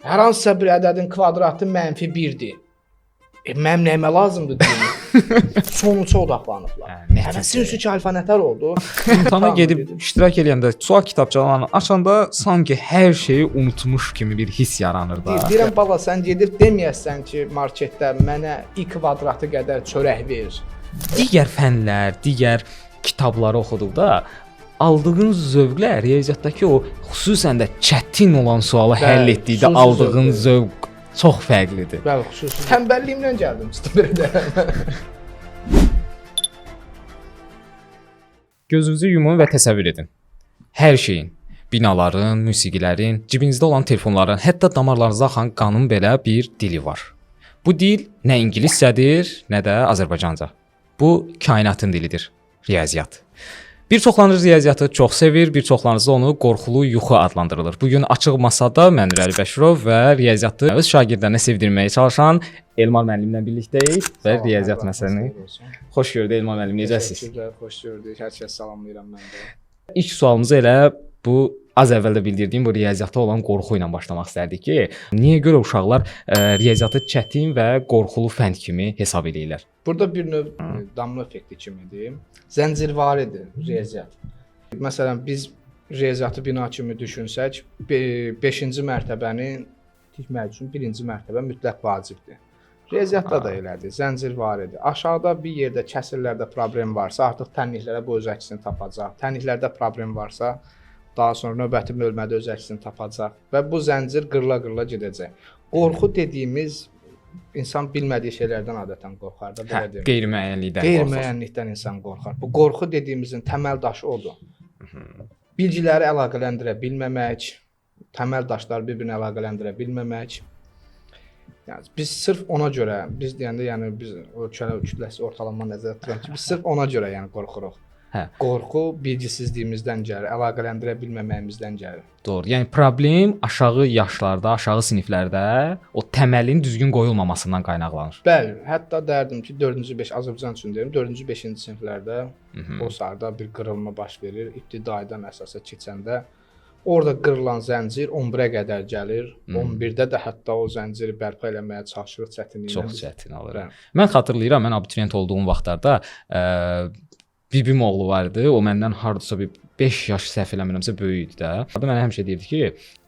Hər hansısa bir ədədin kvadratı -1-dir. Mənim nəyimə lazımdır deyim. Sonuca odaqlanıblar. Hə, Hələ sinus 2 alfa nətər oldu? İmtahana gedib iştirak eləyəndə sual kitabçalarını açanda sanki hər şeyi unutmuş kimi bir hiss yaranır da. Deyirəm bala, sən gedib deməyəsən ki, marketdə mənə i kvadratı qədər çörək ver. Digər fənlər, digər kitabları oxuduqda aldığın zövqlə riyaziyyatdakı o xüsusən də çətin olan sualı həll etdikdə aldığın zövq çox fərqlidir. Bəli, xüsusi. Tənbəlliyimlə gəldim çıxdım belə də. Gözünüzü yumun və təsəvvür edin. Hər şeyin, binaların, musiqilərin, cibinizdə olan telefonların, hətta damarlarınızda axan qanın belə bir dili var. Bu dil nə ingiliscədir, nə də Azərbaycanca. Bu kainatın dilidir. Riyaziyyat. Bir çoxlarınız riyaziyyatı çox sevir, bir çoxlarınız da onu qorxulu yuxu adlandırılır. Bu gün açıq masada mən Nurəli Bəşirov və riyaziyyatı öz şagirdlərinə sevdirməyə çalışan Elmar müəllimlə birlikdəyik və riyaziyyat məsələni. Xoş gördük Elmar müəllim, necəsiz? Təşəkkürlər, xoş gördük. Hər kəs salamlayıram mən də. İlk sualımızı elə bu az əvvəl də bildirdiyim bu riyaziyyata olan qorxu ilə başlamaq istərdik ki, niyə görə uşaqlar riyaziyyatı çətin və qorxulu fənd kimi hesab eləyirlər? Burada bir növ damla effekti kimidir. Zəncirvaridir riyaziyyat. Məsələn, biz riyaziyyatı bina kimi düşünsək, 5-ci mərtəbəni tikmək üçün 1-ci mərtəbə mütləq vacibdir. Riyaziyyatda da elədir, zəncirvaridir. Aşağıda bir yerdə kəsirlərdə problem varsa, artıq tənliklərə bu öz əksini tapacaq. Tənliklərdə problem varsa, daha sonra növbəti bölmədə öz əksini tapacaq və bu zəncir qırıla-qırıla gedəcək. Qorxu dediyimiz insan bilmədiyi şeylərdən adətən qorxar da, belə deyim. Qeyri-müəyyənlikdən qorxur. Qeyri-müəyyənlikdən insan qorxar. Bu qorxu dediyimizin təməl daşı odur. Bilgiləri əlaqələndirə bilməmək, təməl daşları bir-birinə əlaqələndirə bilməmək. Yəni biz sırf ona görə, biz deyəndə yəni biz ölkə kütləsi ortalama nəzərdə tuturam ki, biz sırf ona görə yəni qorxuruq. Hə. Qorxu bilgisizliyimizdən gəlir, əlaqələndirə bilməməyimizdən gəlir. Doğru. Yəni problem aşağı yaşlarda, aşağı siniflərdə o təməlin düzgün qoyulmamasından qaynaqlanır. Bəli, hətta dərdim ki, 4-cü 5 Azərbaycan üçün deyirəm, 4-cü 5-ci siniflərdə o sarıda bir qırılma baş verir. İbtidaidən əsasa keçəndə orada qırılan zəncir 11-ə qədər gəlir. 11-də də hətta o zənciri bərpa eləməyə çalışırıq, çətinliklə. Çox çətin olur. Mən xatırlayıram, mən abituriyent olduğum vaxtlarda bibim oğlu var idi. O məndən hardasa bir 5 yaş səhv eləmirəmsə böyük idi də. Mənə həmişə deyirdi ki,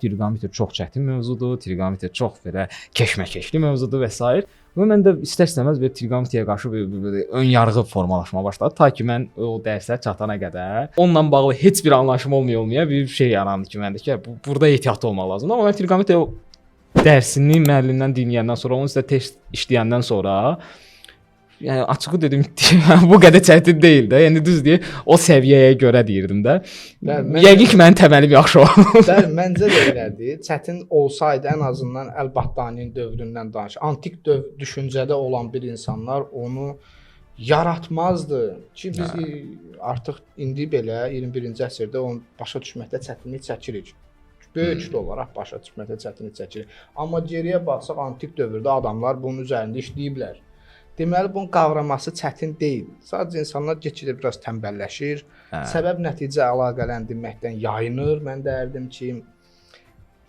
trigonometri çox çətin mövzudur, trigonometri çox belə keşməkeşli mövzudur və s. Və mən də istər-istəməz bir trigonometriyaya qarşı bir ön yarğı formalaşmağa başladı. Ta ki mən o dərsə çatana qədər onunla bağlı heç bir anlaşım olmaya bir şey yarandı ki, məndə ki, burada ehtiyatlı olmaq lazımdır. Amma mən trigonometriya dərsini müəllimdən dinləyəndən sonra, onun üstə test işləyəndən sonra, yəni açığı dedim, bu qədər çətin deyil də. Yəni düz deyir, o səviyyəyə görə deyirdim də. Yəqin ki, mənim təməlim yaxşı oldu. Bəli, məncə də elədir. Çətin olsaydı ən azından Əl-Battaninin dövründən danış. Antik düşüncədə olan bir insanlar onu yaratmazdı ki, biz artıq indi belə 21-ci əsrdə onu başa düşməkdə çətinlik çəkirik. Böyük kütlə olaraq başa düşməkdə çətinlik çəkirik. Amma geriyə baxsaq antik dövrdə adamlar bunun üzərində işləyiblər. Deməli, bunun qavraması çətin deyil. Sadəcə insanlar get-gedə biraz tənbəlləşir. Səbəb-nəticə əlaqələndirməkdən yayınır. Mən deyərdim ki,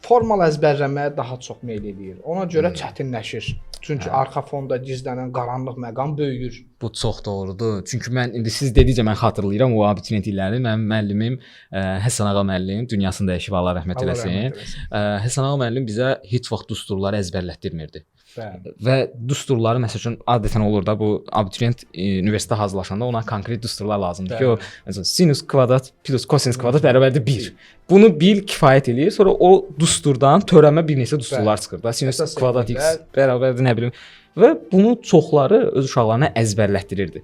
formal əzbərləməyə daha çox meyl eləyir. Ona görə çətinləşir. Çünki arxa fonda gizlənən qaranlıq məqam böyüyür. Bu çox doğrudur. Çünki mən indi siz dedikcə mən xatırlayıram o abituriyent illərini. Mənim müəllimim Həsən Ağa müəllim, dünyasını dəyişib, Allah rəhmət eləsin. Həsən Ağa müəllim bizə heç vaxt düsturları əzbərlətdirmirdi. Bəli. Və düsturları məsəl üçün adətən olur da bu abituriyent universitetə hazırlaşanda ona konkret düsturlar lazımdır ki, o məsələn sinus kvadrat plus kosinus kvadrat bərabərdir 1. Bunu bil kifayət eləyir. Sonra o düsturdan törənmə bir neçə düsturlar çıxır da. Sinus kvadrat x bərabərdir nə bilim. Və bunu çoxları öz uşaqlarına əzbərlətdirirdi.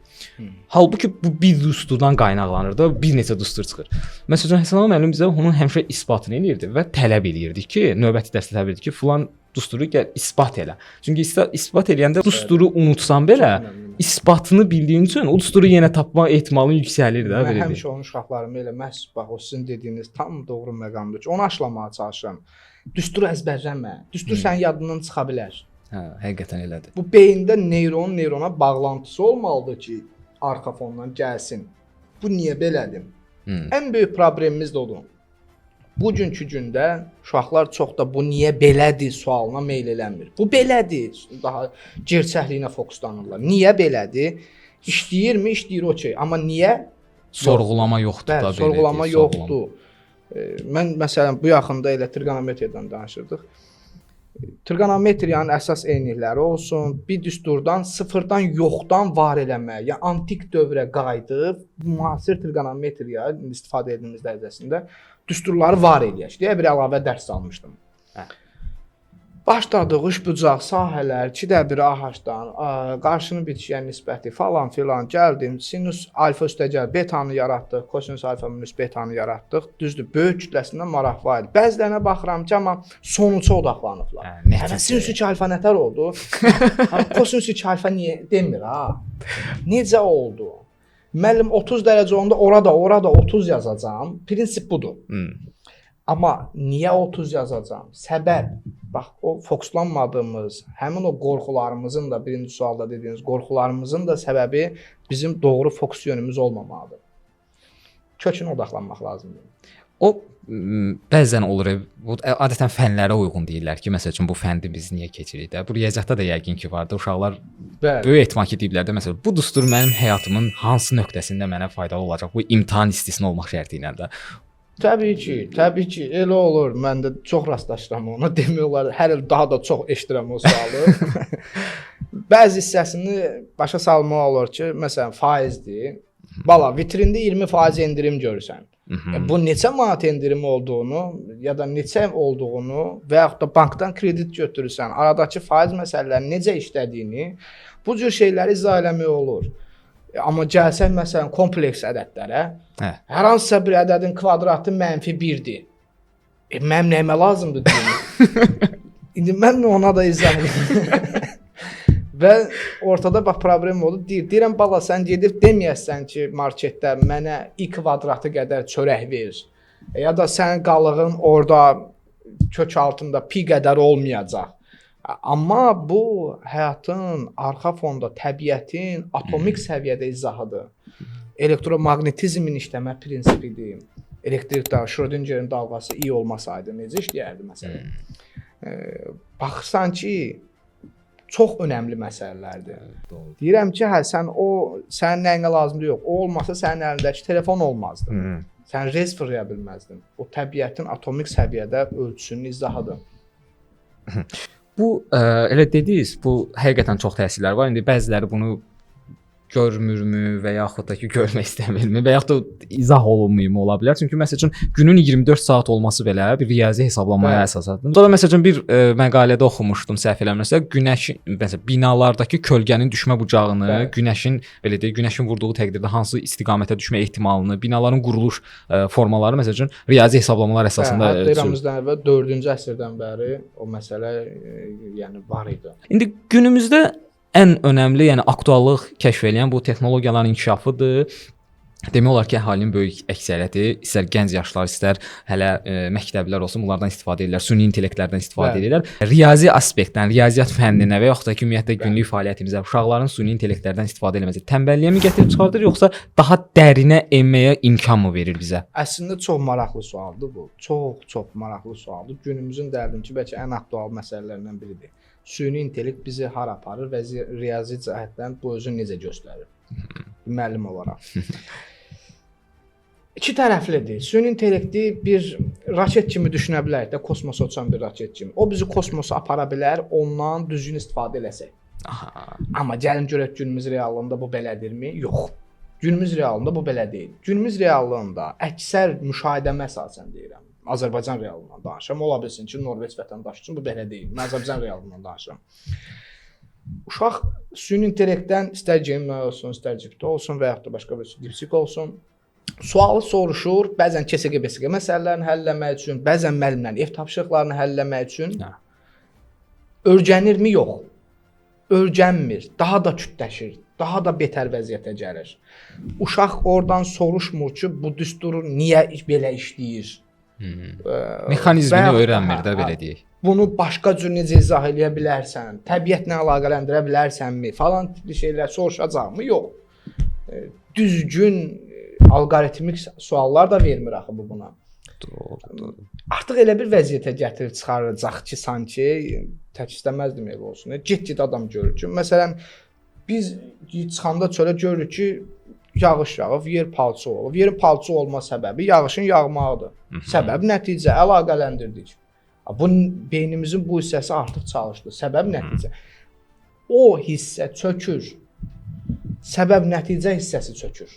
Halbuki bu bir düsturdan qaynaqlanır da, bir neçə düstur çıxır. Məsəl üçün Həsən Ağa müəllim bizə onun həmişə isbatını eləyirdi və tələb eləyirdi ki, növbəti dərsdə tələb eləyirdi ki, filan düsturu gəl isbat elə. Çünki isbat eləyəndə düsturu unutsan belə, isbatını bildiyin üçün o düsturu yenə tapma ehtimalın yüksəlir də. Mən həmişə onun uşaqlarımı elə məhz bax o sizin dediyiniz tam doğru məqamdır ki, onu aşılamağa çalışıram. Düsturu əzbərləmə. Düstur sənin yadından çıxa bilər. Hə, həqiqətən elədir. Bu beyində neyron neyrona bağlantısı olmalıdır ki, arxa fondan gəlsin. Bu niyə belədir? Ən böyük problemimiz də odur. Bugünkü gündə uşaqlar çox da bu niyə belədir sualına meyl eləmir. Bu belədir, daha gerçəkliyinə fokuslanırlar. Niyə belədir? İşləyirmi? İşləyir, okey. Amma niyə? Sorğulama yoxdur da, belə. Sorğulama yoxdur. Mən məsələn bu yaxında elə trigonometriyadan danışırdıq. Trigonometriyanın əsas eynilikləri olsun, bir düsturdan sıfırdan yoxdan var eləmək, yəni antik dövrə qayıdıb müasir trigonometriya istifadə edilmiş dərəcəsində düsturları var eləyək deyə bir əlavə dərs almışdım. Hə. Başladıq üçbucaq sahələr, 2-də 1 AH-dan, qarşının bitişiyə nisbəti falan filan gəldim. Sinus alfa üstəgəl betanı yaratdıq, kosinus alfa minus betanı yaratdıq. Düzdür, böyük kütləsində maraq var idi. Bəzilərinə baxıram ki, amma sonuca odaqlanıblar. Hə, sinus 2 alfa nətər oldu? Kosinus 2 alfa niyə demir ha? Necə oldu? Müəllim 30 dərəcə onda orada 30 yazacağam. Prinsip budur. Amma niyə 30 yazacağam? Səbəb, bax o fokuslanmadığımız, həmin o qorxularımızın da birinci sualda dediyiniz qorxularımızın da səbəbi bizim doğru fokus yönümüz olmamalıdır. Kökünə odaqlanmaq lazımdır. O bəzən olur, bu adətən fənlərə uyğun deyirlər ki, məsəl üçün bu fəndi biz niyə keçirik də? Bu riyaziyyatda da yəqin ki vardı. Uşaqlar böyük ehtimal ki deyiblər də, məsələn, bu düstur mənim həyatımın hansı nöqtəsində mənə faydalı olacaq? Bu imtahan istisna olmaq şərti ilə də. Təbii ki, təbii ki, elə olur. Mən də çox rastlaşıram ona. Demək olar, hər il daha da çox eşidirəm o sualı. Bəzi hissəsini başa salmaq olur ki, məsələn, faizdir. Bala, vitrində 20% endirim görürsən. Bu neçə manat endirim olduğunu ya da neçə olduğunu və yaxud da bankdan kredit götürürsən, aradakı faiz məsələlərinin necə işlədiyini, bu cür şeyləri izah eləmək olur. Amma gəlsək məsələn kompleks ədədlərə, hər hansısa bir ədədin kvadratı mənfi 1-dir. Mənim nəyimə lazımdır deyim. İndi mən ona da izah edirəm. Və ortada bax problem oldu. Deyirəm bala sən gedib deməyəsən ki, marketdə mənə i kvadratı qədər çörək ver. Ya da sənin qalığın orada kök altında pi qədər olmayacaq. Amma bu həyatın arxa fonda təbiətin atomik səviyyədə izahıdır. Elektromaqnetizmin işləmə prinsipidir. Elektrik dalğası, Schrödingerin dalğası i olmasaydı necə işləyərdi məsələn? Baxırsan ki, çox önəmli məsələlərdir. Deyirəm ki, hə sən o sənin nəyinə lazımdır yox. O olmasa sənin əlindəki telefon olmazdı. Sən rez fırlaya bilməzdin. O təbiətin atomik səviyyədə ölçüsünün izahıdır. Bu elə dediniz, bu həqiqətən çox təsirləri var. İndi bəziləri bunu görmürmü və yaxud da ki görmək istəmirmi və yaxud da izah olunmayımı ola bilər. Çünki məsəl üçün günün 24 saat olması belə bir riyazi hesablamaya əsaslanır. Sonra məsəl üçün bir məqalədə oxumuşdum, səhv eləmirəmsə, günəş məsələn binalardakı kölgənin düşmə bucağını, günəşin belə deyək, günəşin vurduğu təqdirdə hansı istiqamətə düşmə ehtimalını, binaların quruluş formaları məsəl üçün riyazi hesablamalar əsasında hətta eramızdan əvvəl 4-cü əsrdən bəri o məsələ yəni var idi. İndi günümüzdə ən önəmli, yəni aktuallıq kəşf eləyən bu texnologiyaların inkişafıdır. Demək olar ki, əhalinin böyük əksəriyyəti, istər gənc yaşlar, istər hələ məktəblilər olsun, bunlardan istifadə edirlər, süni intellektlərdən istifadə edirlər. Riyazi aspektdən, riyaziyyat fənninə və yaxud da ki, ümumiyyətlə günlük fəaliyyətimizə uşaqların süni intellektlərdən istifadə eləməsi tənbəlliyə mi gətirib çıxardır, yoxsa daha dərinə enməyə imkan mı verir bizə? Əslində çox maraqlı sualdır bu. Çox maraqlı sualdır. Günümüzün dərdinin ki, bəlkə ən aktual məsələlərindən biridir. Süni intellekt bizi hara aparır və riyazi cəhətdən bu özünü necə göstərir? Müəllim olaraq. İki tərəflidir. Süni intellekti bir raket kimi düşünə bilərik də, kosmosa uçan bir raket kimi. O bizi kosmosa apara bilər, ondan düzgün istifadə eləsək. Amma gəlin görək günümüz reallığında bu belədirmi? Yox. Günümüz reallığında bu belə deyil. Günümüz reallığında əksər müşahidəmə əsasən deyirəm. Azərbaycan reallığından danışıram. Ola bilsin ki, Norveç vətəndaşı üçün bu belə deyil. Mən Azərbaycan reallığından danışıram. Uşaq süni intellektdən istər Gemini olsun, istər GPT olsun və yaxud da başqa bir DeepSeek olsun, sualı soruşur, bəzən KSQ-BSQ məsələlərini həll eləmək üçün, bəzən müəllimlərin ev tapşırıqlarını həll eləmək üçün. Öyrənirmi? Yox. Öyrənmir, daha da kütləşir, daha da betər vəziyyətə gəlir. Uşaq oradan soruşmur ki, bu düsturu niyə belə işləyir? Mexanizmini öyrənmir də, belə deyək. Bunu başqa cür necə izah eləyə bilərsən, təbiətlə əlaqələndirə bilərsənmi, falan tipli şeylər soruşacaqmı? Yox. Düzgün alqoritmik suallar da vermir axı bu buna. Doğrudur. Artıq elə bir vəziyyətə gətirib çıxaracaq ki, sanki tək istəməzdim elə olsun. Get-gedə adam görür ki, məsələn, biz çıxanda çölə görürük ki, yağış yağıb, yer palçıq olub. Yerin palçıq olma səbəbi yağışın yağmağıdır. Səbəb nəticə əlaqələndirdik. Bu beynimizin bu hissəsi artıq çalışdı. Səbəb nəticə. O hissə çökür. Səbəb nəticə hissəsi çökür.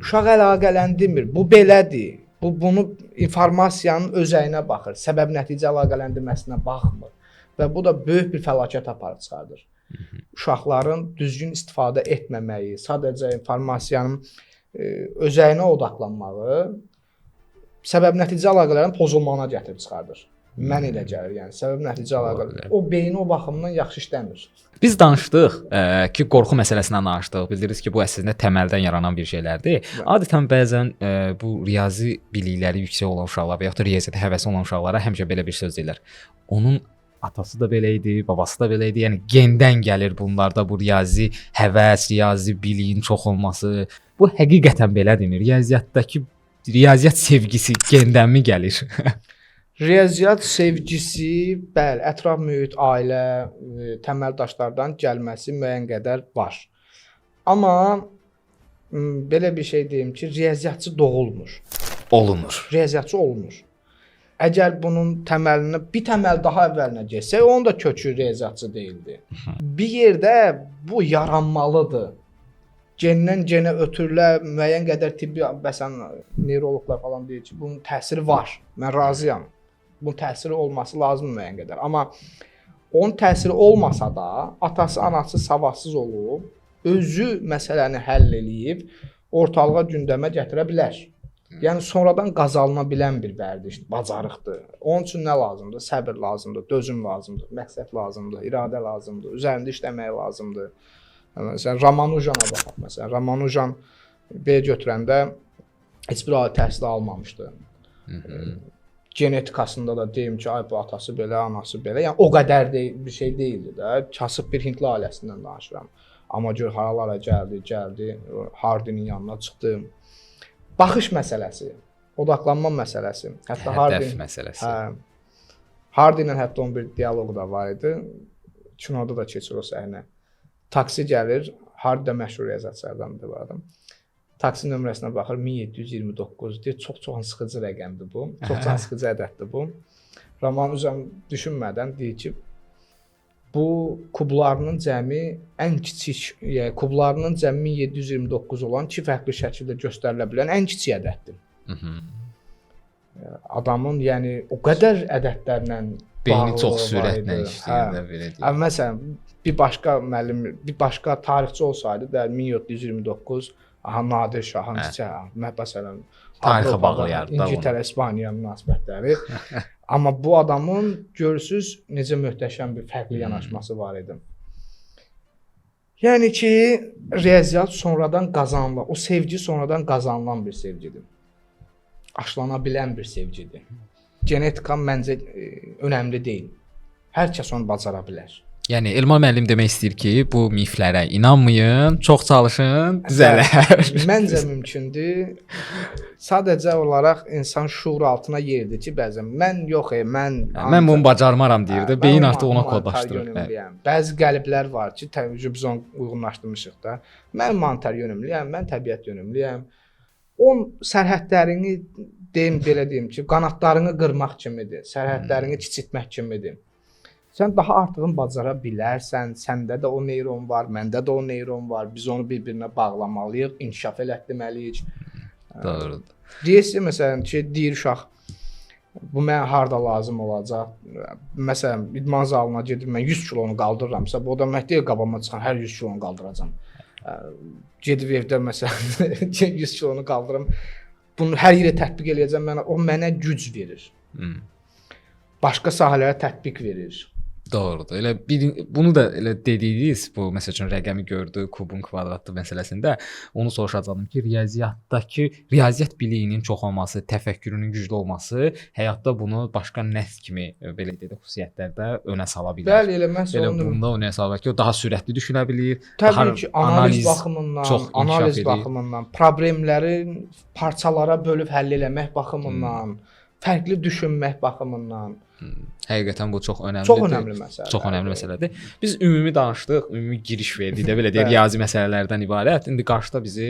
Uşaq əlaqələndirmir. Bu belədir. Bu bunu informasiyanın özəyinə baxır. Səbəb nəticə əlaqələndirməsinə baxmır və bu da böyük bir fəlakət aparıb çıxardır. Uşaqların düzgün istifadə etməməyi, sadəcə informasiyanın özəyinə odaqlanmağı səbəb nəticə əlaqələrinin pozulmağına gətirib çıxardır. Mən elə gəlir, yəni səbəb nəticə əlaqələri. O beyin o baxımdan yaxşı işləmir. Biz danışdıq ki, qorxu məsələsindən danışdıq. Bildirdiniz ki, bu əslində təməldən yaranan bir şeylərdir. Adətən bəzən bu riyazi bilikləri yüksək olan uşaqlar və yaxud da riyaziyyata həvəsi olan uşaqlara həmişə belə bir söz deyirlər. Onun atası da belə idi, babası da belə idi. Yəni gendən gəlir bunlarda bu riyazi həvəs, riyazi biliyin çox olması. Bu həqiqətən belədirmi? Riyaziyyatdakı riyaziyyat sevgisi gendənmi gəlir? Riyaziyyat sevgisi, bəli, ətraf mühit, ailə, təməl daşlardan gəlməsi müəyyən qədər var. Amma belə bir şey deyim ki, riyaziyyatçı doğulmur. Olunur. Riyaziyyatçı olunur. Əgər bunun təməlini bir təməl daha əvvəlinə getsək, onun da kökü riyaziyyatçı deyildi. Bir yerdə bu yaranmalıdır. Gendən genə ötürülə müəyyən qədər tibbi, məsələn, nevroloqlar falan deyir ki, bunun təsiri var. Mən razıyam. Bunun təsiri olması lazım müəyyən qədər. Amma onun təsiri olmasa da, atası, anası savadsız olub, özü məsələni həll eləyib, ortalığa gündəmə gətirə bilər. Yəni sonradan qazanıla bilən bir vərdişdir, bacarıqdır. Onun üçün nə lazımdır? Səbir lazımdır, dözüm lazımdır, məqsəd lazımdır, iradə lazımdır, üzərində işləmək lazımdır. Məsələn, Ramanujana baxaq. Məsələn, Ramanujan B götürəndə heç bir ali təhsil almamışdı. Genetikasında da deyim ki, ay bu atası belə, anası belə. Yəni o qədər də bir şey deyildi də. Kasıb bir hindli ailəsindən danışıram. Amma gör haralara gəldi, Hardinin yanına çıxdı. Baxış məsələsi, odaqlanma məsələsi, hətta Hədəf məsələsi. Hə. Hardi ilə hətta onun bir dialoqu da var idi. Kinoda da keçir o səhnə. Taksi gəlir, Hardi də məşhur riyaziyyatçılardandır bu adam. Taksi nömrəsinə baxır, 1729 deyir, çox sıxıcı rəqəmdir bu. Çox can sıxıcı ədəddir bu. Ramanujan düşünmədən deyir ki, bu kublarının cəmi ən kiçik, yəni kublarının cəmi 1729 olan iki fərqli şəkildə göstərilə bilən ən kiçik ədəddir. Adamın, yəni o qədər ədədlərlə beyni çox sürətlə işləyir də, belə deyim. Məsələn, bir başqa müəllim, bir başqa tarixçi olsaydı da 1729, aha Nadir Şahın çiçəyi, məsələn, tarixə bağlayardı. İngiltərə, İspaniya münasibətləri. Amma bu adamın görürsüz necə möhtəşəm bir fərqli yanaşması var idi. Yəni ki, riyaziyyat sonradan qazanılan, o sevgi sonradan qazanılan bir sevgidir. Aşılana bilən bir sevgidir. Genetika məncə önəmli deyil. Hər kəs onu bacara bilər. Yəni Elmar müəllim demək istəyir ki, bu miflərə inanmayın, çox çalışın, düzələr. Məncə mümkündür. Sadəcə olaraq insan şuur altına yerdir ki, bəzən mən yox, mən bunu bacarmaram deyir də, beyin artıq ona kodlaşdırır. Bəzi qəliblər var ki, təbii biz onu uyğunlaşdırmışıq da. Mən humanitar yönümlüyəm, mən təbiət yönümlüyəm. On sərhədlərini deyim, belə deyim ki, qanadlarını qırmaq kimidir, sərhədlərini kiçiltmək kimidir. Sən daha artığını bacara bilərsən, səndə də o neyron var, məndə də o neyron var. Biz onu bir-birinə bağlamalıyıq, inkişaf elətdirməliyik. Doğrudur. Deyirsən, məsələn ki, deyir uşaq, bu mənə harda lazım olacaq? Məsələn, idman zalına gedir, mən 100 kilonu qaldırıramsa, bu da mən deyil qabama çıxan hər 100 kilonu qaldıracam. Gedib evdə məsələn 100 kilonu qaldırım, bunu hər yerə tətbiq eləyəcəm, mənə, o mənə güc verir. Başqa sahələrə tətbiq verir. Doğrudur. Elə bir, bunu da elə dediyiniz, bu məsəl üçün rəqəmi gördü, kubun kvadratı məsələsində onu soruşacaqdım ki, riyaziyyatdakı riyaziyyat biliyinin çox olması, təfəkkürünün güclü olması həyatda bunu başqa nəs kimi belə deyək də xüsusiyyətlərdə önə sala bilər. Bəli, elə məhz elə bunda önə sala bilər ki, o daha sürətli düşünə bilir, təbii daha ki, analiz baxımından, analiz baxımından, problemləri parçalara bölüb həll eləmək baxımından, Fərqli düşünmək baxımından. Həqiqətən bu çox önəmlidir. Çox önəmli məsələdir. Çox önəmli məsələdir. Biz ümumi danışdıq, ümumi giriş verdik də belə deyək, riyazi məsələlərdən ibarət. İndi qarşıda bizi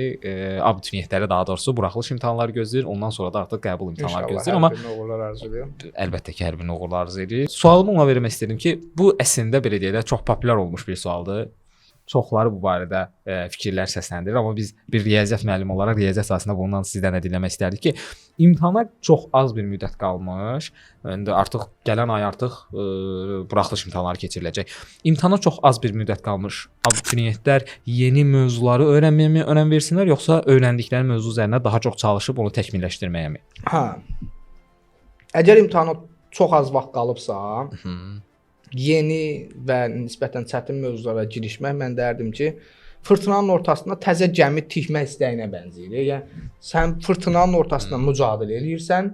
abituriyentlərə daha doğrusu buraxılış imtahanları gözləyir. Ondan sonra da artıq qəbul imtahanları gözləyir. Amma uğurlar arzu edirəm. Əlbəttə ki, hər birinə uğurlar arzu edirik. Sualımı ona vermək istəyirdim ki, bu əslində belə deyək də çox populyar olmuş bir sualdır. Çoxları bu barədə fikirlər səsləndirir, amma biz bir riyaziyyat müəllimi olaraq riyaziyyat sahəsində bundan sizdən də dinləmək istərdik ki, imtahana çox az bir müddət qalmış. İndi artıq gələn ay artıq buraxılış imtahanları keçiriləcək. İmtahana çox az bir müddət qalmış abituriyentlər yeni mövzuları öyrənməyə mi önəm versinlər, yoxsa öyrəndikləri mövzu üzərində daha çox çalışıb onu təkmilləşdirməyə mi? Hə. Əgər imtahana çox az vaxt qalıbsa, yeni və nisbətən çətin mövzulara girişmək, mən deyərdim ki, fırtınanın ortasında təzə gəmi tikmək istəyinə bənzəyir. Yəni sən fırtınanın ortasında mücadilə eləyirsən,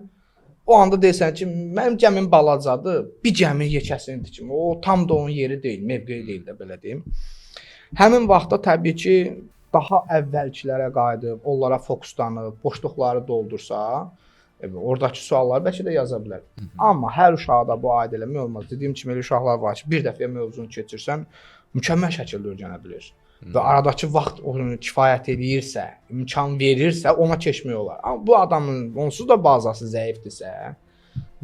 o anda deyirsən ki, mənim gəmim balacadır, bir gəmi yekəsini tikim. O tam da onun yeri deyil, mövqeyi deyil də belə deyim. Həmin vaxtda təbii ki, daha əvvəlkilərə qayıdıb, onlara fokuslanıb, boşluqları doldursa, oradakı sualları bəlkə də yaza bilər. Amma hər uşağa da bu aid eləmək olmaz. Dediyim kimi elə uşaqlar var ki, bir dəfə mövzunu keçirsən, mükəmməl şəkildə öyrənə bilir. Və aradakı vaxt onu kifayət eləyirsə, imkan verirsə, ona keçmək olar. Amma bu adamın onsuz da bazası zəifdirsə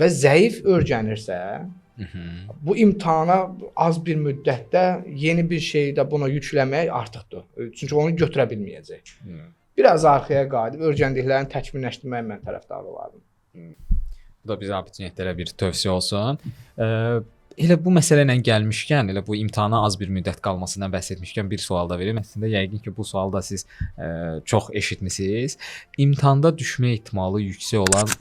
və zəif öyrənirsə, bu imtahana az bir müddətdə yeni bir şeyi də buna yükləmək artıqdır. Çünki onu götürə bilməyəcək. Biraz arxaya qayıdıb öyrəndiklərini təkmilləşdirməyə mən tərəfdarı olardım. Bu da bizə abituriyentlərə bir tövsiyə olsun. Elə bu məsələ ilə gəlmişkən, elə bu imtahana az bir müddət qalmasından bəhs etmişkən bir sual da verim. Əslində yəqin ki, bu sualı da siz çox eşitmisiniz. İmtahanda düşmə ehtimalı yüksək olan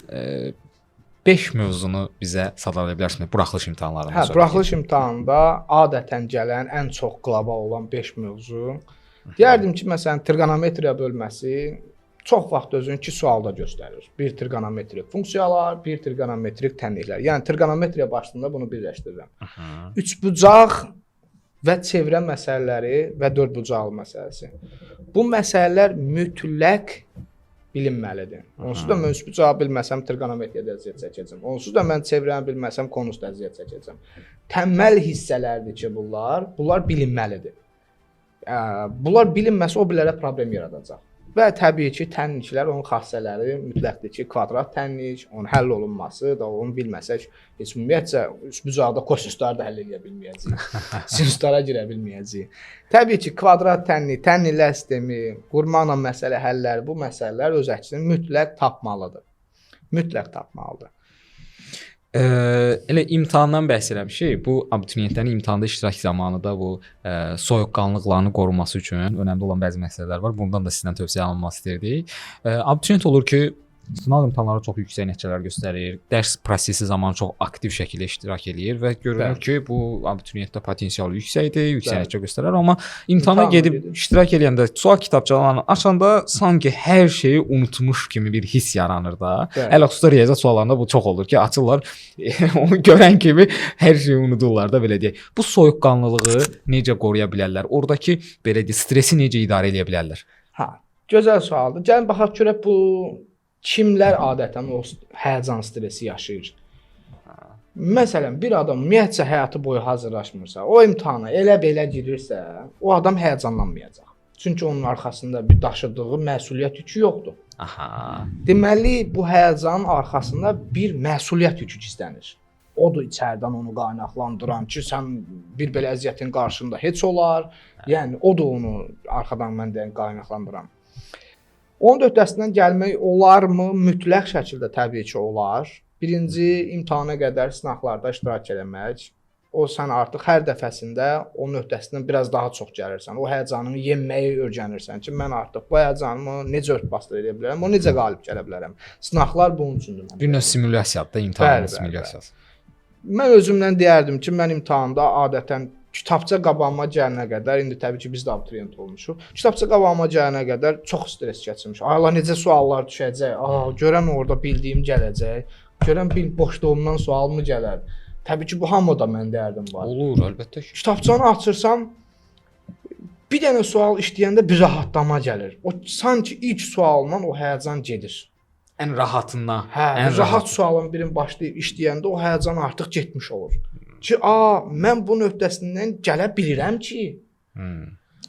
5 mövzunu bizə sadalaya bilərsiniz buraxılış imtahanlarından sonra. Hə, buraxılış imtahanında adətən gələn ən çox qlobal olan 5 mövzu. Deyərdim ki, məsələn, trigonometriya bölməsi çox vaxt özünü 2 sualda göstərir. Bir trigonometrik funksiyalar, bir trigonometrik tənliklər. Yəni trigonometriya başlığında bunu birləşdirirəm. Üçbucaq və çevrə məsələləri və dördbucaqlı məsələsi. Bu məsələlər mütləq bilinməlidir. Onsuz da mən üçbucağı bilməsəm trigonometriyada əziyyət çəkəcəm. Onsuz da mən çevrəni bilməsəm konusda əziyyət çəkəcəm. Təməl hissələrdir ki, bunlar bilinməlidir. Bunlar bilinməsə o bilərə problem yaradacaq. Və təbii ki, tənliklər, onun xassələri mütləqdir ki, kvadrat tənlik, onun həll olunması da onu bilməsək, heç ümumiyyətcə üçbucaqda kosinusları da həll eləyə bilməyəcəyik. Sinuslara girə bilməyəcəyik. Təbii ki, kvadrat tənlik, tənliklər sistemi, qurmaqla məsələ həlləri, bu məsələlər öz əksini mütləq tapmalıdır. Mütləq tapmalıdır. Elə imtahandan bəhs eləmişik. Bu abituriyentlərin imtahanda iştirak zamanı da bu soyuqqanlıqlarını qoruması üçün önəmli olan bəzi məsələlər var. Bundan da sizdən tövsiyə alınması istəyirdik. Abituriyent olur ki, sınaq imtahanları çox yüksək nəticələr göstərir. Dərs prosesi zamanı çox aktiv şəkildə iştirak eləyir və görünür ki, bu abituriyentdə potensial yüksəkdir, yüksək nəticə göstərir, amma imtahana gedib iştirak eləyəndə, sual kitabçalarını açanda sanki hər şeyi unutmuş kimi bir hiss yaranır da. Hələ xüsusilə riyaziyyat suallarında bu çox olur ki, açırlar, onu görən kimi hər şeyi unudurlar da belə deyək. Bu soyuqqanlılığı necə qoruya bilərlər? Oradakı belə deyək, stresi necə idarə eləyə bilərlər? Hə, gözəl sualdır. Gəlin baxaq görək bu kimlər adətən o həyəcan stresi yaşayır? Məsələn, bir adam ümumiyyətcə həyatı boyu hazırlaşmırsa, o imtahana elə belə girirsə, o adam həyəcanlanmayacaq. Çünki onun arxasında bir daşıdığı məsuliyyət yükü yoxdur. Aha. Deməli, bu həyəcanın arxasında bir məsuliyyət yükü gizlənir. Odur içəridən onu qaynaqlandıran ki, sən bir belə əziyyətin qarşısında heç olar. Yəni, odur onu arxadan mən deyən qaynaqlandıran. Onun öhdəsindən gəlmək olarmı? Mütləq şəkildə təbii ki, olar. Birinci, imtahana qədər sınaqlarda iştirak eləmək. O, sən artıq hər dəfəsində onun öhdəsindən biraz daha çox gəlirsən. O həyəcanını yenməyi öyrənirsən ki, mən artıq bu həyəcanımı necə örtbasdır edə bilərəm, o necə qalib gələ bilərəm. Sınaqlar bunun üçündür. Bir növ simulyasiyadır da, imtahanın simulyasiyası. Mən özümdən deyərdim ki, mən imtahanda adətən kitabça qabağıma gələnə qədər, indi təbii ki, biz də abituriyent olmuşuq. Kitabça qabağıma gələnə qədər çox stres keçirmiş. Ay Allah, necə suallar düşəcək? Görən orada bildiyim gələcək. Görən bir boşluğumdan sual mı gələr? Təbii ki, bu hamıda mən deyərdim var. Olur, əlbəttə ki. Kitabçanı açırsam, bir dənə sual işləyəndə bir rahatlama gəlir. O sanki ilk sualından o həyəcan gedir. Ən rahatından, Hə, ən rahat sualın birini başlayıb işləyəndə o həyəcan artıq getmiş olur. Ki, a, mən bunun öhdəsindən gələ bilirəm ki,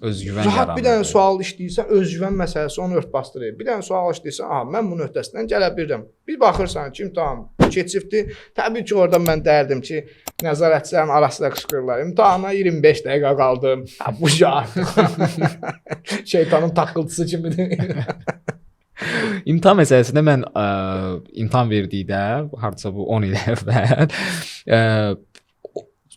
Özgüvən rahat yaranır. bir dənə sual işləyirsən, özgüvən məsələsi onu ört bastırır. Bir dənə sual işləyirsən, aha, mən bunun öhdəsindən gələ bilirəm. Bir baxırsan ki, imtahan keçibdi. Təbii ki, orada mən deyərdim ki, nəzarətçilərin arasında qışqırırlar. İmtahana 25 dəqiqə qaldım. Ha, bu artıq şeytanın taqqıltısı kimidir. İmtahan məsələsində mən imtahan verdikdə, hardasa bu 10 il əvvəl,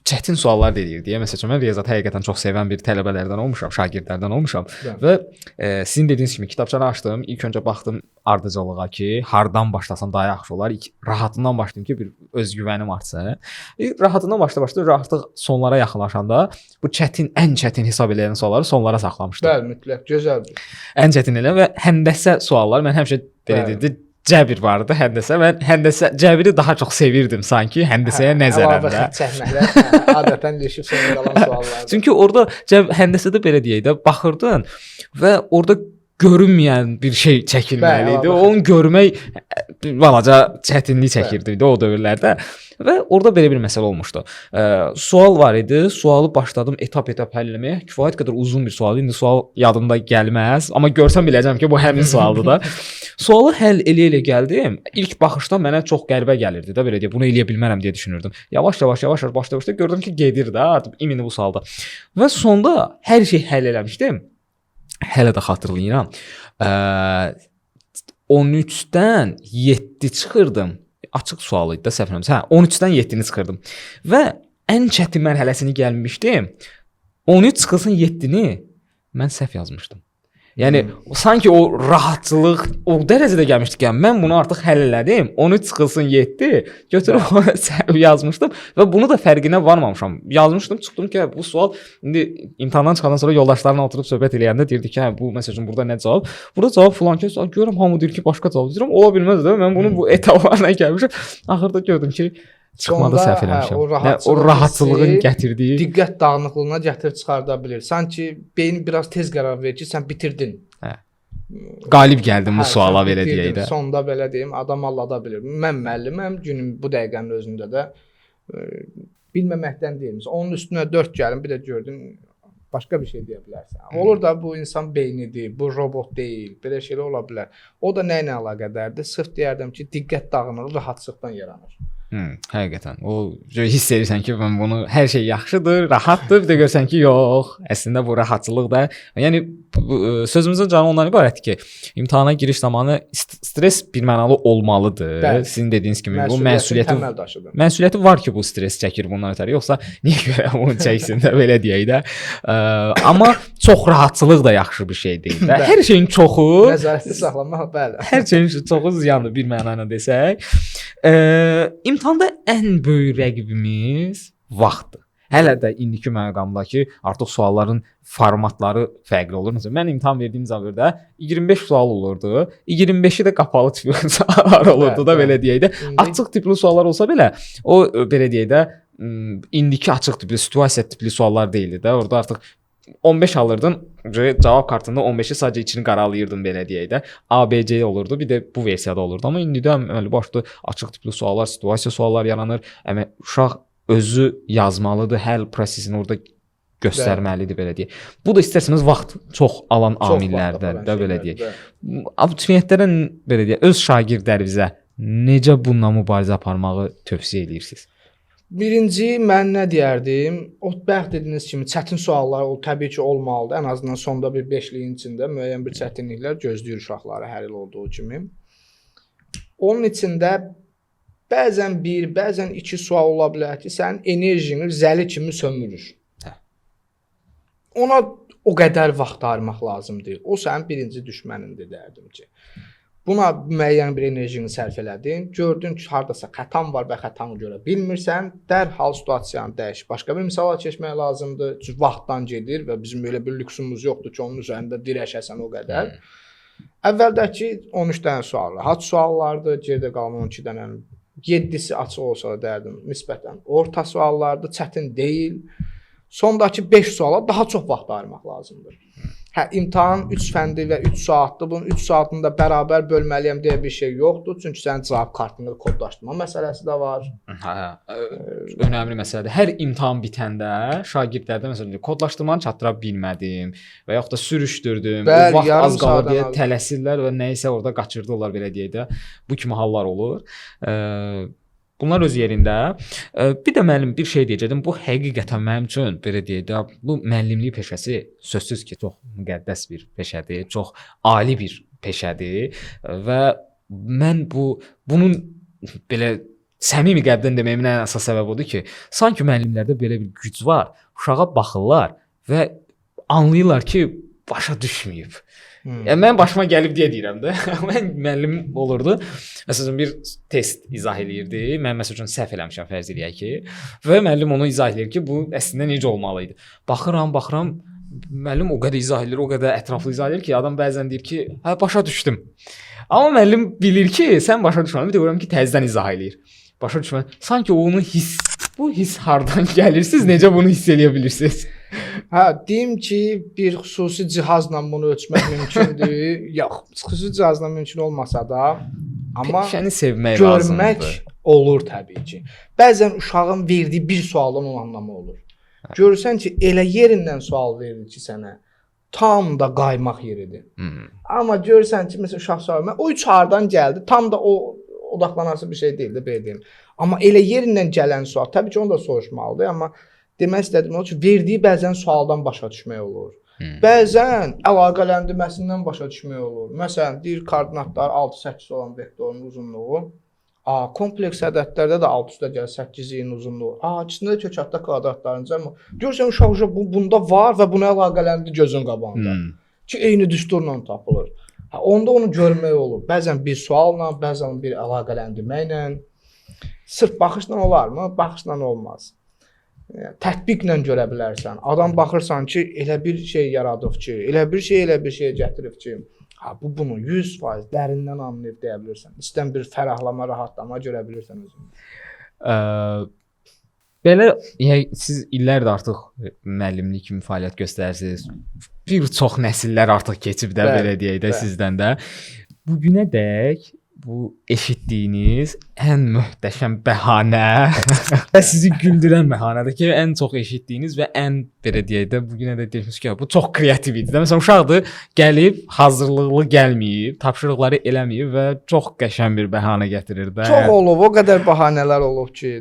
çətin suallar deyirdi. Məsəl üçün mən riyaziyyatı həqiqətən çox sevən bir tələbələrdən olmuşam, şagirdlərdən olmuşam Bəli. və sizin dediyiniz kimi kitabçanı açdım. İlk öncə baxdım ardıcıllığa ki, hardan başlasam daha yaxşı olar. İlk rahatından başlayım ki, bir özgüvənim artsın. Rahatından başla artıq sonlara yaxınlaşanda bu çətin, ən çətin hesab edilən sualları sonlara saxlamışdım. Bəli, mütləq gözəldir. Ən çətin elə və həndəsə suallar mən həmişə belə deyirdi, cəbir vardı həndəsə. Mən həndəsə cəbiri daha çox sevirdim sanki həndəsəyə nəzərən Əlavə də. xətt çəkməklər hə, adətən ilişib sonda qalan suallardır. Çünki orada həndəsədə belə deyək də baxırdın və orada görünməyən bir şey çəkilməli idi. Bəli, Onu görmək balaca çətinlik çəkirdi də o dövrlərdə və orada belə bir məsələ olmuşdu. Sual var idi. Sualı başladım etap-etap həll eləməyə. Kifayət qədər uzun bir sual idi. İndi sual yadımda gəlməz, amma görsəm biləcəm ki, bu həmin sualdır da. Sualı həll eləyə-eləyə gəldim. İlk baxışda mənə çox qəribə gəlirdi də, belə deyə, bunu eləyə bilmərəm deyə düşünürdüm. Yavaş-yavaş, yavaş-yavaş başla-başla gördüm ki, gedir də artıq imini bu sualda. Və sonda hər şey həll eləmişdim. Hələ də xatırlayıram. 13-dən 7 çıxırdım. Açıq sual idi də səhv eləmirəmsə. Hə, 13-dən 7-ni çıxırdım. Və ən çətin mərhələsini gəlmişdim. 13 çıxılsın 7-ni mən səhv yazmışdım. Yəni sanki o rahatçılıq o dərəcədə gəlmişdi ki, mən bunu artıq həll elədim. 13 çıxılsın 7, götürüb ona səhv yazmışdım və bunu da fərqinə varmamışam. Yazmışdım, çıxdım ki, bu sual indi imtahandan çıxandan sonra yoldaşlarımla oturub söhbət eləyəndə deyirdi ki, hə, bu məsəl üçün burada nə cavab? Burada cavab filan kəs, görürəm hamı deyir ki, başqa cavab deyirəm. Ola bilməz də, mən bunun bu etaplarına gəlmişəm. Axırda gördüm ki, çıxmada Sonda, səhv eləmişəm. Hə, o O rahatçılığın gətirdiyi diqqət dağınıqlığına gətirib çıxarda bilir. Sanki beyin biraz tez qərar verir ki, sən bitirdin. Hə. Qalib gəldim bu Hə, suala sən belə bitirdin. deyək də. Sonda belə deyim, adam aldada bilir. Mən müəlliməm, günün bu dəqiqənin özündə də bilməməkdən deyil. Məsələn, onun üstünə 4 gəlin, bir də gördün başqa bir şey deyə bilərsən. Olur da bu insan beynidir, bu robot deyil. Belə şeylər ola bilər. O da nə ilə əlaqədardır? Sırf deyərdim ki, diqqət dağınıqlığı rahatçılıqdan yaranır. Həqiqətən. O hiss edirsən ki, mən bunu hər şey yaxşıdır, rahatdır. Bir də görsən ki, yox, əslində bu rahatçılıq da, yəni sözümüzün canı ondan ibarətdir ki, imtahana giriş zamanı stres birmənalı olmalıdır. Bəli. Sizin dediyiniz kimi bu Məsuliyyətin təməl daşıdır. Məsuliyyəti var ki, bu stres çəkir bundan ötəri. Yoxsa niyə görə bunu çəksin də belə deyək də. Amma çox rahatçılıq da yaxşı bir şey deyil də. Hər şeyin çoxu nəzarətdə saxlamaq, bəli. Hər şeyin çoxu ziyandır bir məna ilə desək. İmtahanda ən böyük rəqibimiz vaxtdır. Hələ də indiki məqamda ki, artıq sualların formatları fərqli olur. Məsələn, mən imtahan verdiyim zamanlarda 25 sual olurdu. 25-i də qapalı tipli suallar olurdu da, belə deyək də. Açıq tipli suallar olsa belə, o belə deyək də, indiki açıq tipli, situasiya tipli suallar deyildi də. Orada artıq 15 alırdın, cavab kartında 15-i sadəcə içini qaralayırdın belə deyək də. A, B, C olurdu, bir də bu versiyada olurdu. Amma indi də əməli başlı açıq tipli suallar, situasiya suallar yaranır. Əmə uşaq özü yazmalıdır, həll prosesini orada göstərməlidir belə deyək. Bu da istərsəniz vaxt çox alan amillərdən də belə deyək. Abituriyentlərə belə deyək, öz şagirdlərinizə necə bununla mübarizə aparmağı tövsiyə edirsiniz? Birinci, mən nə deyərdim? O bayaq dediyiniz kimi çətin suallar o təbii ki olmalıdır. Ən azından sonda bir beşliyin içində müəyyən bir çətinliklər gözləyir uşaqları hər il olduğu kimi. Onun içində bəzən bir, bəzən iki sual ola bilər ki, sənin enerjini zəli kimi sömürür. Hə. Ona o qədər vaxt ayırmaq lazım deyil. O sənin birinci düşmənindir deyərdim ki. Buna müəyyən bir enerjini sərf elədin, gördün ki, hardasa xətan var və xətanı görə bilmirsən, dərhal situasiyanı dəyiş. Başqa bir misala keçmək lazımdır. Çünki vaxtdan gedir və bizim elə bir lüksümüz yoxdur ki, onun üzərində dirəşəsən o qədər. Əvvəldəki 13 dənə sual rahat suallardır, geridə qalan 12 dənənin 7-si açıq olsa da deyərdim nisbətən orta suallardır, çətin deyil. Sondakı 5 suala daha çox vaxt ayırmaq lazımdır. Hə, imtahan 3 fəndi və 3 saatdır. Bunun 3 saatını da bərabər bölməliyəm deyə bir şey yoxdur. Çünki sənin cavab kartını kodlaşdırma məsələsi də var. Hə, önəmli məsələdir. Hər imtahan bitəndə şagirdlərdə məsələn kodlaşdırmanı çatdıra bilmədim və yaxud da sürüşdürdüm. Bəli, o vaxt yarım az qalır deyə saatdan az. tələsirlər və nə isə orada qaçırdılar belə deyək də. Bu kimi hallar olur. Bunlar öz yerində. Bir də müəllim bir şey deyəcəkdim. Bu həqiqətən mənim üçün belə deyək də, bu müəllimlik peşəsi sözsüz ki, çox müqəddəs bir peşədir, çox ali bir peşədir və mən bunun belə səmimi qəlbdən deməyimin ən əsas səbəbi odur ki, sanki müəllimlərdə belə bir güc var. Uşağa baxırlar və anlayırlar ki, başa düşməyib. Yəni mənim başıma gəlib deyə deyirəm də. Mən müəllim olurdu. Məsələn bir test izah eləyirdi. Mən məsəl üçün səhv eləmişəm fərz eləyək ki, və müəllim onu izah eləyir ki, bu əslində necə olmalı idi. Baxıram, baxıram, müəllim o qədər izah eləyir, o qədər ətraflı izah eləyir ki, adam bəzən deyir ki, hə başa düşdüm. Amma müəllim bilir ki, sən başa düşmədin. Bir də görürəm ki, təzədən izah eləyir. Başa düşmədin. Sanki onun hiss, bu hiss hardan gəlir? Siz necə bunu hiss eləyə bilirsiniz? Hə, deyim ki, bir xüsusi cihazla bunu ölçmək mümkündür. Yox, xüsusi cihazla mümkün olmasa da, amma peşəni sevmək görmək lazımdır. Olur təbii ki. Bəzən uşağın verdiyi bir sualdan onu anlama olur. Görürsən ki, elə yerindən sual verir ki sənə, tam da qaymaq yeridir. Amma görürsən ki, məsələn uşaq sual vermə, o üç hardan gəldi, tam da o odaqlanası bir şey deyildi, belə deyim. Amma elə yerindən gələn sual, təbii ki, onu da soruşmalıdır, amma demək istədiyim o ki, verdiyi bəzən sualdan başa düşmək olur. Bəzən əlaqələndirməsindən başa düşmək olur. Məsələn, deyir koordinatlar 6-8 olan vektorun uzunluğu. A, kompleks ədədlərdə də 6 üstə gəl 8-in uzunluğu. A, ikisində də kökətdə kvadratların cəmi. Görürsən uşaq bunda var və bunu əlaqələndir gözün qabağında. Ki eyni düsturla tapılır. Ha, onda onu görmək olur. Bəzən bir sualla, bəzən bir əlaqələndirməklə. Sırf baxışla olarmı? Baxışla olmaz. Tətbiqlə görə bilərsən. Adam baxırsan ki, elə bir şey yaradıb ki, elə bir şey, elə bir şey gətirib ki, ha bu bunu 100% dərindən anlayıb deyə bilirsən. İstən bir fərahlama, rahatlama görə bilirsən özünü. Belə yəni siz illərdir artıq müəllimlik kimi fəaliyyət göstərirsiniz. Bir çox nəsillər artıq keçib də Bəli, belə deyək də bəli. sizdən də. Bu günədək bu eşitdiyiniz ən möhtəşəm bəhanə və sizi güldürən bəhanədir ki, ən çox eşitdiyiniz və ən belə deyək də bu günədək deyirsiniz ki, bu çox kreativ idi. Məsələn, uşaqdır, gəlib hazırlıqlı gəlməyib, tapşırıqları eləməyib və çox qəşəng bir bəhanə gətirir də. Çox olub, o qədər bəhanələr olub ki,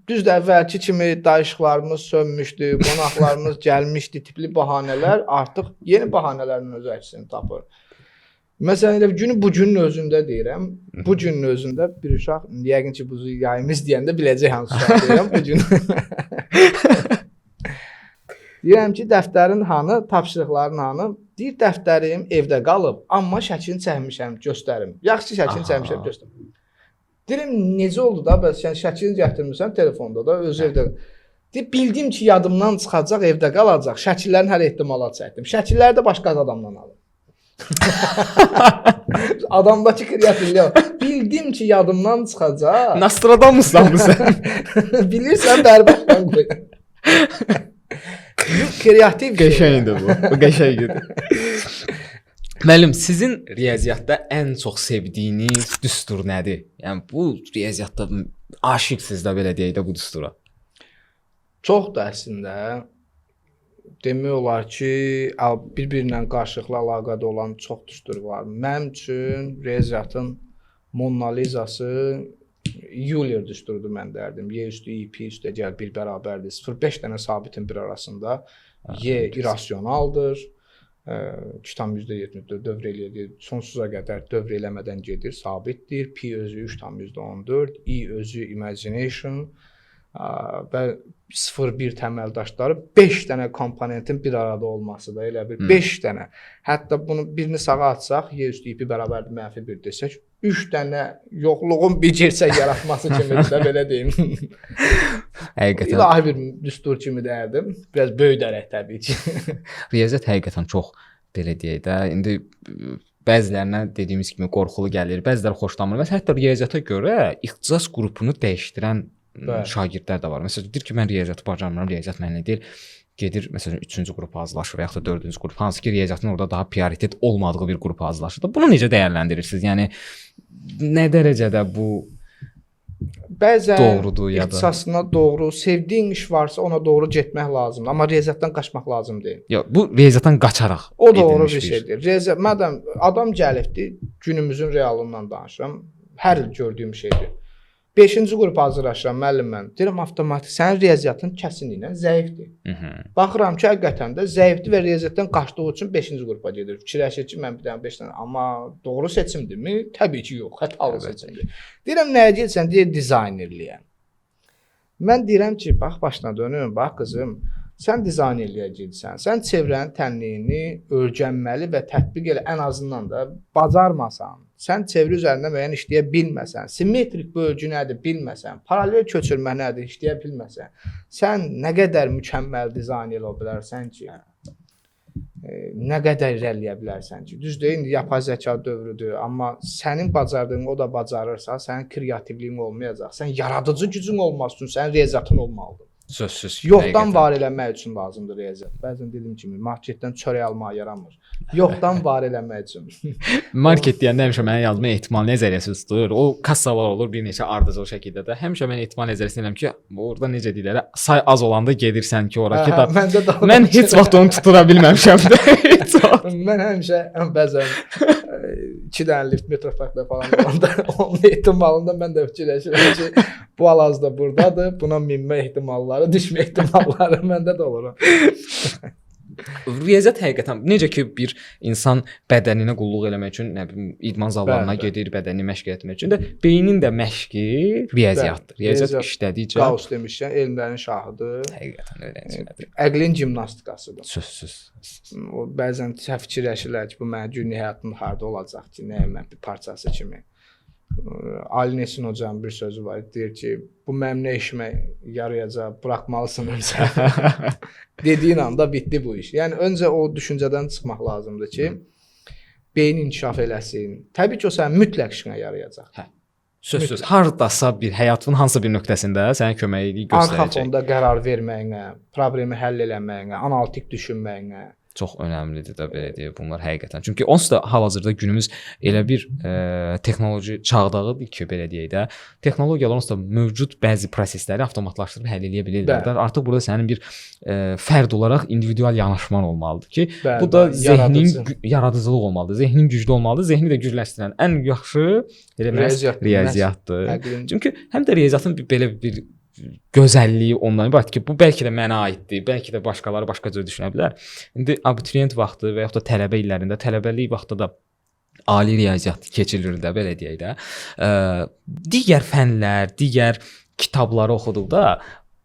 düzdür əvvəlki kimi dayışıqlarımız sönmüşdü, qonaqlarımız gəlmişdi, tipli bəhanələr artıq yeni bəhanələrin öz əksini tapır. Məsələn, elə günü bu günün özündə deyirəm. Bu günün özündə bir uşaq, yəqin ki, bu yayımız deyəndə biləcək hansı uşaq deyirəm bu gün. Deyirəm ki, dəftərin hanı, tapşırıqların hanı? Deyir, dəftərim evdə qalıb, amma şəklini çəkmişəm, göstərim. Yaxşı şəklini çəkmişəm, göstərim. Deyirəm, necə oldu da, bəs sən şəklini gətirmirsən telefonda da, öz evdə. Deyir, bildim ki, yadımdan çıxacaq, evdə qalacaq. Şəkillərin hər ehtimala çəkdim. Şəkilləri də başqa adamdan aldım. Adamdakı kreativlik. Bildim ki, yadımdan çıxacaq. Nostradamussan mı sən? Bilirsən, bərbaddan qoy. Kreativ şey. Qəşəngdir bu. Bu qəşəngdir. Müəllim, sizin riyaziyyatda ən çox sevdiyiniz düstur nədir? Yəni bu riyaziyyatda aşiqsiniz də belə deyək də bu düstura. Çox da əslində demək olar ki, bir-birinə qarşılıqlı əlaqədə olan çox düstur var. Mənim üçün riyaziyyatın Mona Lizası Euler düsturudur mən dərdim. Y üstü i pi üstə gəl 1 bərabərdir 0,5 dənə sabitin bir arasında. Y irrasionaldır. 2,74 dövr eləyir, sonsuza qədər dövr eləmədən gedir, sabitdir. Pi özü 3,14, i özü imagination və 0,1 təməldaşları 5 dənə komponentin bir arada olması da elə bir 5 dənə. Hətta bunu birini sağa atsaq, y üstü i pi bərabərdir -1 desək, 3 dənə yoxluğun bir gerçək yaratması kimidir də belə deyim. Həqiqətən İlahi bir düstur kimi deyərdim. Biraz böyüdərək təbii ki. Riyaziyyat həqiqətən çox belə deyək də, indi bəzilərinə dediyimiz kimi qorxulu gəlir, bəziləri xoşlamır. Məsələn, hətta riyaziyyata görə ixtisas qrupunu dəyişdirən Bəli. şagirdlər də var. Məsələn, deyir ki, mən riyaziyyatı bacarmıram, riyaziyyat mənə deyil. gedir məsələn 3-cü qrupa hazırlaşır və yaxud da 4-cü qrup, hansı ki riyaziyyatın orada daha prioritet olmadığı bir qrupa hazırlaşır da. Bunu necə dəyərləndirirsiniz? Yəni nə dərəcədə bu bəzən doğrudur ya da ixtisasına doğru, sevdiyin iş varsa ona doğru getmək lazımdır. Amma riyaziyyatdan qaçmaq lazım deyil. Yox, bu riyaziyyatdan qaçaraq o doğru bir şeydir. Riyaziyyat, madam adam gəlibdi, günümüzün realından danışıram. Hər il gördüyüm şeydir. 5-ci qrup hazırlaşıram müəllim mən. Deyirəm avtomatik sənin riyaziyyatın kəsinliklə zəifdir. Baxıram ki, həqiqətən də zəifdir və riyaziyyatdan qaçdığı üçün 5-ci qrupa gedir. Fikirləşir ki, mən bir dənə 5 dənə, amma doğru seçimdirmi? Təbii ki, yox, xətalı seçimdir. Deyirəm nəyə gedirsən? Deyir dizaynerliyə. Mən deyirəm ki, bax başına dönüm, bax qızım, sən dizaynerliyə gedirsən. Sən çevrənin tənliyini öyrənməli və tətbiq elə, ən azından da bacarmasan, sən çevrə üzərində müəyyən işləyə bilməsən, simmetrik bölgü nədir bilməsən, paralel köçürmə nədir işləyə bilməsən, sən nə qədər mükəmməl dizayner ola bilərsən ki, nə qədər irəliləyə bilərsən ki. Düzdür, indi yapay zəka dövrüdür, amma sənin bacardığını o da bacarırsa, sənin kreativliyin olmayacaq, sən yaradıcı gücün olması üçün sənin riyaziyyatın olmalıdır. Sözsüz. Yoxdan var eləmək üçün lazımdır riyaziyyat. Bəzən dediyim kimi marketdən çörək almağa yaramır. Yoxdan var eləmək üçün. Market deyəndə həmişə mənə yadıma ehtimal nəzəriyyəsi tutur. O kassalar olur bir neçə ardıcıl şəkildə də. Həmişə mən ehtimal nəzəriyyəsini eləm ki, orada necə deyirlər, say az olanda gedirsən ki, ora ki, məndə də mən heç vaxt onu tutura bilməmişəm də. Heç vaxt. Mən həmişə bəzən 2 dənə lift metroparkda falan olanda onun ehtimalında mən də fikirləşirəm ki, bu alaz da burdadır, buna minmə ehtimalları, düşmə ehtimalları məndə də olur. Riyaziyyat həqiqətən necə ki bir insan bədəninə qulluq eləmək üçün, nə bilim, idman zallarına gedir, bədənini məşq etmək üçün də beynin də məşqi riyaziyyatdır. Riyaziyyat işlədikcə Qaus demişkən elmlərin şahıdır. Həqiqətən öyrənicilərdir. Əqlin gimnastikasıdır. Sözsüz. O bəzən səhv fikirləşirlər ki, bu mənim günlük həyatımda harda olacaq ki, nəyəm mən bir parçası kimi. Ali Nesin hocanın bir sözü var, deyir ki, bu mənim nə işimə yarayacaq, buraxmalısın öncə. Dediyin anda bitdi bu iş. Yəni öncə o düşüncədən çıxmaq lazımdır ki, beyin inkişaf eləsin. Təbii ki, o sənin mütləq işinə yarayacaq. Hə. Sözsüz. Hardasa bir həyatın hansısa bir nöqtəsində sənə köməklik göstərəcək. Arxa fonda qərar verməyinə, problemi həll eləməyinə, analitik düşünməyinə. Çox önəmlidir də belə deyək bunlar həqiqətən. Çünki onsuz da hal-hazırda günümüz elə bir texnoloji çağdağıdır ki, belə deyək də, texnologiyalar onsuz da mövcud bəzi prosesləri avtomatlaşdırıb həll eləyə bilirlər də. Artıq burada sənin bir fərd olaraq individual yanaşman olmalıdır ki, bəli, bu da zehnin yaradıcılıq olmalıdır, zehnin güclü olmalıdır. Zehni də gücləşdirən ən yaxşı elə məhz riyaziyyatdır. Çünki həm də riyaziyyatın bir, belə bir gözəlliyi ondan ibarət ki, bu bəlkə də mənə aiddir, bəlkə də başqaları başqa cür düşünə bilər. İndi abituriyent vaxtı və yaxud da tələbə illərində, tələbəlik vaxtı da ali riyaziyyat keçilir də, belə deyək də. Digər fənlər, digər kitabları oxuduqda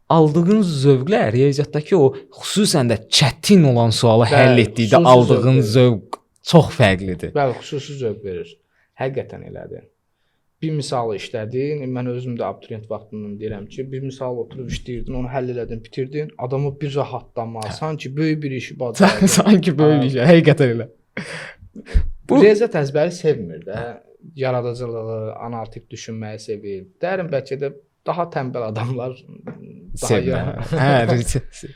aldığın zövqlə riyaziyyatdakı o xüsusən də çətin olan sualı həll etdikdə aldığın zövq çox fərqlidir. Bəli, xüsusi zövq verir. Həqiqətən elədir. Bir misalı işlədin, mən özüm də abituriyent vaxtından deyirəm ki, bir misal oturub işləyirdin, onu həll elədin, bitirdin, adamı bir rahatlama, sanki böyük bir işi bacardın. Sanki böyük bir iş, həqiqətən elə. Bu riyaziyyat əzbəri sevmir də, yaradıcılığı, analitik düşünməyi sevir. Deyirəm bəlkə də daha tənbəl adamlar daha sevmir. Hə,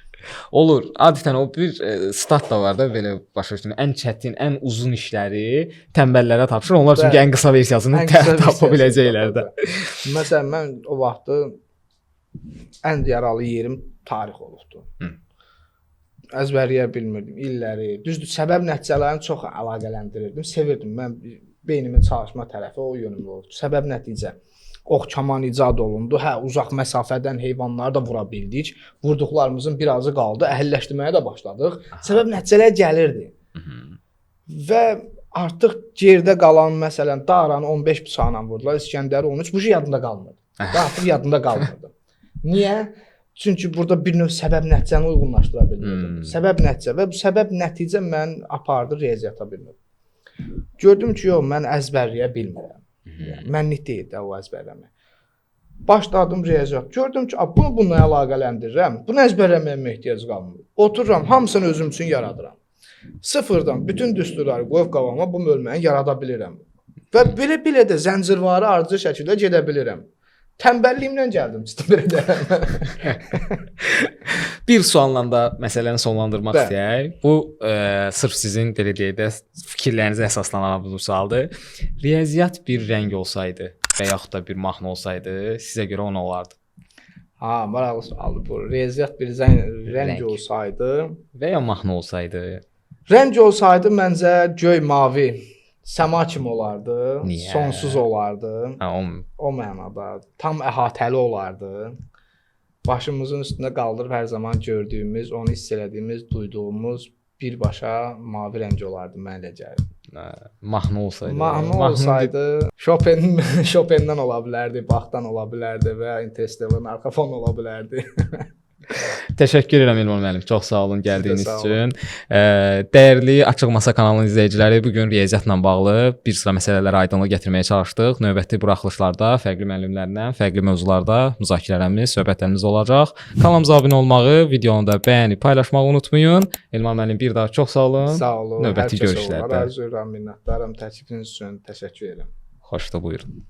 olur. Adətən o bir stat da var da, belə başa düşdüm. Ən çətin, ən uzun işləri tənbəllərə tapşır. Onlar çünki ən qısa versiyasını tapa biləcəklər də. Məsələn, mən o vaxtı ən yaralı yerim tarix olubdu. Əzbərləyə bilmirdim illəri. Düzdür, səbəb nəticələrini çox əlaqələndirirdim, sevirdim. Mən beynimin çalışma tərəfi o yönümlü olubdu. Səbəb nəticə. Ox kaman icad olundu. Hə, uzaq məsafədən heyvanları da vura bildik. Vurduqlarımızın birazı qaldı. Əhilləşdirməyə də başladıq. Səbəb nəticələr gəlirdi. Və artıq gerdə qalan, məsələn, Daranı 15 bıçaqla vurdular, İskəndəri 13. Bu şey yadında qalmırdı. Və artıq yadında qalmırdı. Niyə? Çünki burada bir növ səbəb nəticəni uyğunlaşdıra bilmirdim. Səbəb nəticə və bu səbəb nəticə mən apardı riyaziyyata bir növ. Gördüm ki, yox, mən əzbərləyə bilmirəm. Yəni, mənlik deyil də o əzbərləmə. Başladım riyaziyyat. Gördüm ki, bunu bununla əlaqələndirirəm. Bunu əzbərləməyə ehtiyac qalmır. Otururam, hamısını özüm üçün yaradıram. Sıfırdan bütün düsturları qoyub qabağıma bu bölməni yarada bilirəm. Və belə-belə də zəncirvari ardıcıl şəkildə gedə bilirəm. Tənbəlliyimlə gəldim çıxdım belə də. Bir sualla da məsələni sonlandırmaq Bəli. istəyək. Bu sırf sizin belə deyək də fikirlərinizə əsaslanan bu sualdır. Riyaziyyat bir rəng olsaydı və yaxud da bir mahnı olsaydı, sizə görə o nə olardı? Ha, maraqlı sualdır bu. Riyaziyyat bir rəng Rəng. olsaydı, Və ya mahnı olsaydı, rəng olsaydı məncə göy, mavi, səma kimi olardı, Niyə? sonsuz olardı. hə, o O mənada tam əhatəli olardı. Başımızın üstündə qaldırıb hər zaman gördüyümüz, onu hiss elədiyimiz, duyduğumuz birbaşa mavi rəng olardı mənə elə gəlir. Mahnı olsaydı. Mahnı olsaydı Chopin Chopin-dən ola bilərdi, Bach-dan ola bilərdi və ya Interstellar-ın arxa fonu ola bilərdi. Təşəkkür edirəm Elman müəllim. Çox sağ olun gəldiyiniz Siz də sağ olun. üçün. Dəyərli Açıq Masa kanalının izləyiciləri, bu gün riyaziyyatla bağlı bir sıra məsələlərə aydınlıq gətirməyə çalışdıq. Növbəti buraxılışlarda fərqli müəllimlərlə fərqli mövzularda müzakirələrimiz, söhbətlərimiz olacaq. Kanalımıza abunə olmağı, videonu da bəyənib paylaşmağı unutmayın. Elman müəllim bir daha çox sağ olun. Sağ olun. Növbəti Hər kəsə görüşlərdə. uğurlar arzu edirəm, minnətdaram. Təklifiniz üçün təşəkkür edirəm. Xoşda buyurun.